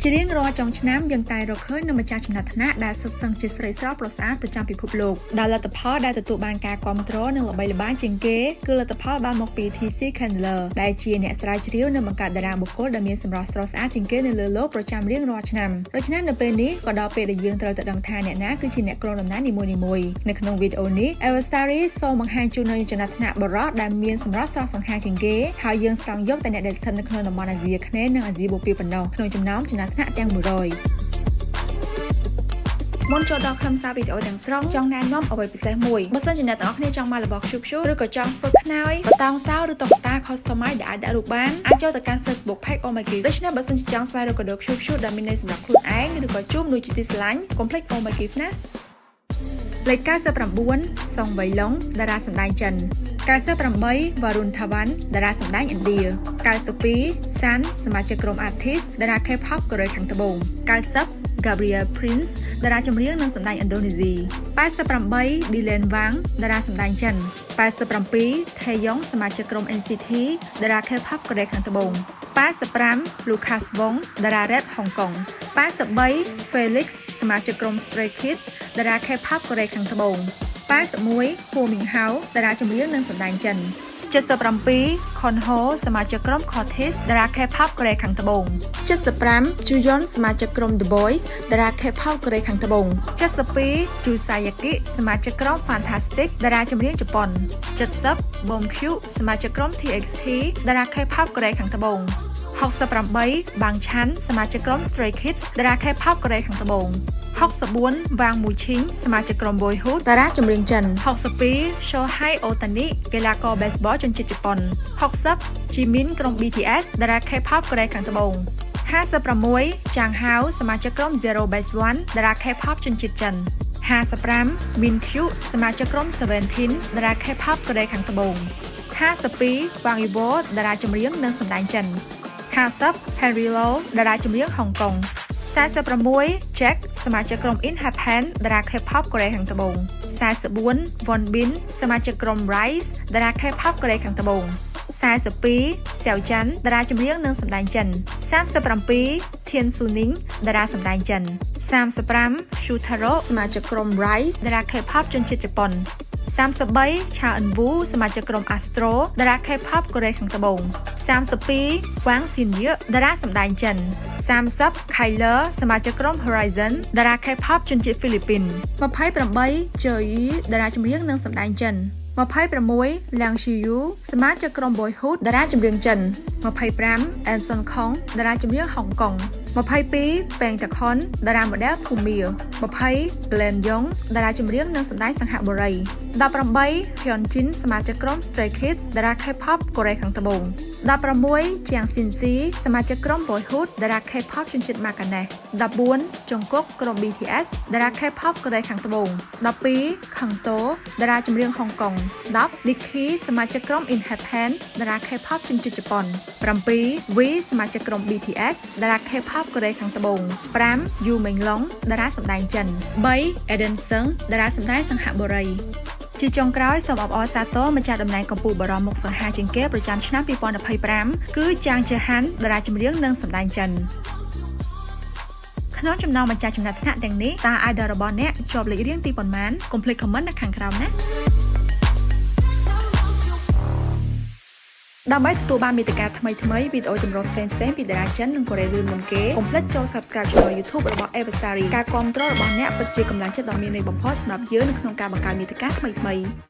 ជារៀងរាល់ចុងឆ្នាំយើងតែរកឃើញនូវម្ចាស់ចំណាត់ថ្នាក់ដែលសុទ្ធសឹងជាស្រីស្រស់ប្រស្អាតប្រចាំពិភពលោកដែលលទ្ធផលដែលទទួលបានការគាំទ្រនិងល្បីល្បាញជាងគេគឺលទ្ធផលបានមកពី TC Candler ដែលជាអ្នកស្រាវជ្រាវនិងបង្កើតតារាងបុគ្គលដែលមានសម្រស់ស្រស់ស្អាតជាងគេនៅលើលោកប្រចាំរៀងរាល់ឆ្នាំដូច្នេះនៅពេលនេះក៏ដល់ពេលដែលយើងត្រូវតែដឹងថាអ្នកណាគឺជាអ្នកគ្រងតំណែងនីមួយៗនៅក្នុងវីដេអូនេះ Everstarry សូមបង្ហាញជូននូវចំណាត់ថ្នាក់បុរសដែលមានសម្រស់ស្រស់សង្ហាជាងគេហើយយើងស្រង់យកតែអ្នកដែលស្ថិតនៅក្នុងតំបន់អាស៊ីអាគ្នេយ៍និងអាស៊ីបូព៌ាប៉ុណ្ណោះក្នុងចំណោមចំណាត់ថ្នាក់ទាំង100មុនចូលដល់ខ្លឹមសារវីដេអូទាំងស្រុងចង់ណែនាំអ្វីពិសេសមួយបើសិនជាអ្នកទាំងអស់គ្នាចង់មករបស់ cute cute ឬក៏ចង់ធ្វើខ្នើយបតោងសោឬតុក្កតា customize ដែលអាចដាក់រូបបានអាចចូលទៅកាន់ Facebook Page Oh My Gift ដូច្នេះបើសិនជាចង់ស្វែងរកកាដូ cute cute ដែលមានន័យសម្រាប់ខ្លួនឯងឬក៏ជូនមនុស្សជាទីស្រឡាញ់កុំភ្លេច Oh My Gift ណាលេខ99សុងវៃឡុងតារាសម្ដែងចិន98វ៉ារុនថាវ៉ាន់តារាសម្ដែងឥណ្ឌា92សាន់សមាជិកក្រុម Artist តារា K-pop កូរ៉េខាងត្បូង90 Gabriel Prince តារាចម្រៀងនិងសម្ដែងឥណ្ឌូនេស៊ី88 Dylan Wang តារាសម្ដែងចិន87 Taeyong សមាជិកក្រុម NCT តារា K-pop កូរ៉េខាងត្បូង85 Lucas Wong តារា rap ហុងកុង83 Felix សមាជិកក្រុម Stray Kids តារា K-pop កូរ៉េខាងត្បូង81 Hua Minghao តារាចម្រៀងនិងសម្ដែងចិន77ខុនហូសមាជិកក្រុម Cortis តារា K-pop កូរ៉េខាងត្បូង75ជូយុនសមាជិកក្រុម The Boys តារា K-pop កូរ៉េខាងត្បូង72ជូសាយ៉ាគិសមាជិកក្រុម Fantastic តារាចម្រៀងជប៉ុន70ប៊ុំឃ្យូសមាជិកក្រុម TXT តារា K-pop កូរ៉េខាងត្បូង68បាងឆាន់សមាជិកក្រុម Stray Kids តារា K-pop កូរ៉េខាងត្បូង64វ៉ាងមូឈីងសមាជិកក្រុម Boyhood តារាចម្រៀងចិន62 សូហៃអូតានីកីឡាករ Baseball ជនជាតិជប៉ុន60ជីមីនក្រុម BTS តារា K-pop កូរ៉េខាងត្បូង56ចាងហាវសមាជិកក្រុម Zero Base One តារា K-pop ជនជាតិចិន55មីនឃ្យូសមាជិកក្រុម Seventeen តារា K-pop កូរ៉េខាងត្បូង52វ៉ាងយូបូតារាចម្រៀងនិងសម្ដែងចិន50 Henry Lo តារាចម្រៀងហុងកុង46 Jack សមាជិកក្រុម Enhypen តារា K-pop កូរ៉េខាងត្បូង44 Won Bin សមាជិកក្រុម RIIZE តារា K-pop កូរ៉េខាងត្បូង42សៀវច័ន្ទតារាចម្រៀងនិងសម្ដែងចិន37ធានស៊ូនីងតារាសម្ដែងចិន35 Shutaro សមាជិកក្រុម RIIZE តារា K-pop ជនជាតិជប៉ុន33ឆាអិនវូសមាជិកក្រុម Astro តារា K-pop កូរ៉េខាងត្បូង32វ៉ាងស៊ីនយឺតារាសម្ដែងចិន30 Kyler សមាជិកក្រុម Horizon តារា K-pop ជនជាតិហ្វីលីពីន28 Zhou តារាចម្រៀងនិងសម្ដែងចិន26លៀងស៊ីយូសមាជិកក្រុម Boyhood តារាចម្រៀងចិន25 Anson Kong តារាចម្រៀងហុងកុង22ពេងតាខុនតារាម៉ូដែលភូមា20 Glenn Yong តារាចម្រៀងនិងសម្ដែងសង្ហបុរី18 Hyun Jin សមាជិកក្រុម Stray Kids តារា K-pop កូរ៉េខាងត្បូង16ជាងស៊ីនស៊ីសមាជិកក្រុម Boyhood តារា K-pop ជនជាតិម៉ាកាណេស14ចុងគុកក្រុម BTS តារា K-pop កូរ៉េខាងត្បូង12ខឹងតូតារាចម្រៀងហុងកុង10 Nicky សមាជិកក្រុម Enhypen តារា K-pop ជនជាតិជប៉ុន7 V សមាជិកក្រុម BTS តារា K-pop កូរ៉េខាងត្បូង5 Yu Menglong តារាសម្ដែងចិន3 Eden Seng តារាសម្ដែងសង្ហបុរីជាចុងក្រោយសូមអបអរសាទរម្ចាស់តំណែងកម្ពុជាបរមមុខសង្ហាជាងគេប្រចាំឆ្នាំ2025គឺចាងជឺហាន់តារាចម្រៀងនិងសម្ដែងចិនក្នុងចំណោមម្ចាស់ចំណាត់ថ្នាក់ទាំងនេះតើ idol របស់អ្នកជាប់លេខរៀងទីប៉ុន្មានកុំភ្លេច comment នៅខាងក្រោមណាដើម្បីទទួលបានមាតិកាថ្មីៗវីដេអូចម្រុះផ្សេងៗពីតារាចិននិងកូរ៉េលឿនមុនគេកុំភ្លេចចូល Subscribe Channel YouTube របស់ Everstarry ការគាំទ្ររបស់អ្នកពិតជាកម្លាំងចិត្តដ៏មានន័យបំផុតសម្រាប់យើងនៅក្នុងការបង្កើតមាតិកាថ្មីៗ។